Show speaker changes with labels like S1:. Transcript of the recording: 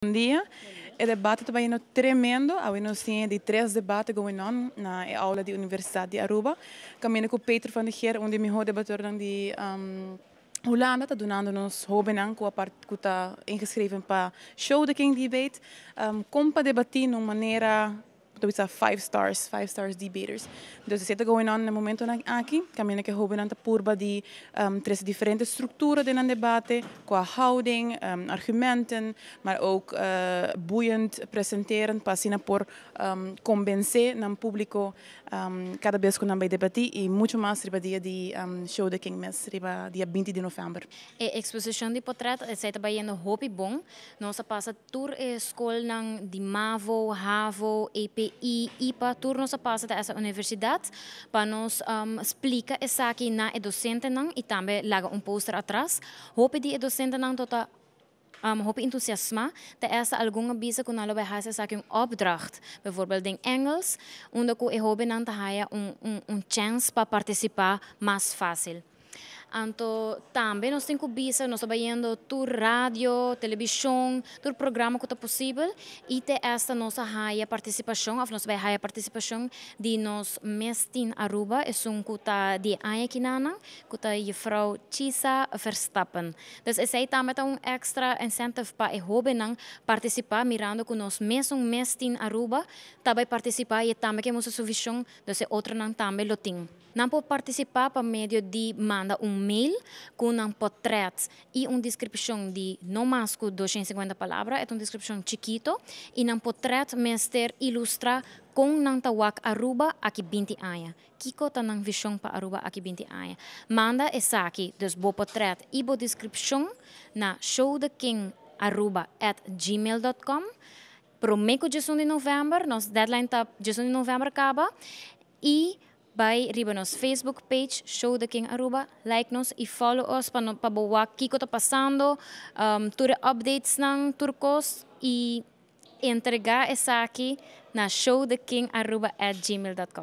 S1: Bon dia. E debate ta bayendo tremendo. Awe nos tin di tres debate going on na e aula di Universidad di Aruba. Caminda cu Peter van der Geer, un di miho debatornan di Hulanda, ta dunando nos hobennan cu cu ta ingeschreven pa Show the King Debate con pa debati na un manera bisa five stars, five stars debaters. Dus esey ta going on na momento aki, caminda cu hobennan ta purba di tres diferente structura den debate, qua houding, argumenten, maar ook boeiend presenteren, pa asina por convence nan publico cada bes cu nan bay debati y mucho mas riba dia di Show the King mes, riba dia 20 di november.
S2: E exposicion di portret ta bayendo hopi bon. Nos a pasa tur scol nan di MAVO, HAVO, EPI, IPA, tur nos a pasa di e universidad pa nos splica esaki na e docentenan y tambe laga un poster atras. Hopi di e docentenan ta hopi entusiasma. Te hasta algun a bisa cu nan lo bay haci esaki un opdracht, bijvoorbeeld in Engels, unda cu e hobennan ta haya un chance pa participa mas facil. Anto, tambe nos tin cu bisa, nos ta bayendo tur radio, television, tur programa cu ta posibel y te hasta nos a haya participacion, of nos bay haya participacion di nos Miss Teen Aruba, esun cu ta di aña akinan, cu ta juffrouw Chisa Verstappen. Dus esey tambe ta un extra incentive pa e hobennan participa, mirando cu nos mes un Miss Teen Aruba, tambe participa y tambe cu nos vision, dus e otronan tambe lo tin. Nan por participa pa medio di manda un mail cu un portret y un descripcion di no mas cu 250 palabra, e un descripcion chikito, y nan portret mester ilustra con nan ta wak Aruba aki 20 aña. Kico ta nan vision pa Aruba aki 20 aña. Manda esaki, dus bo portret y bo descripcion na showthekingaruba@gmail.com. Prome cu 1 di november, nos deadline ta 1 di november caba y bay riba nos Facebook page Show the King Aruba, like nos y follow us pa no, pa bo wak kico ta pasando, tur updates nan tur cos y entrega esaki na showthekingaruba@gmail.com.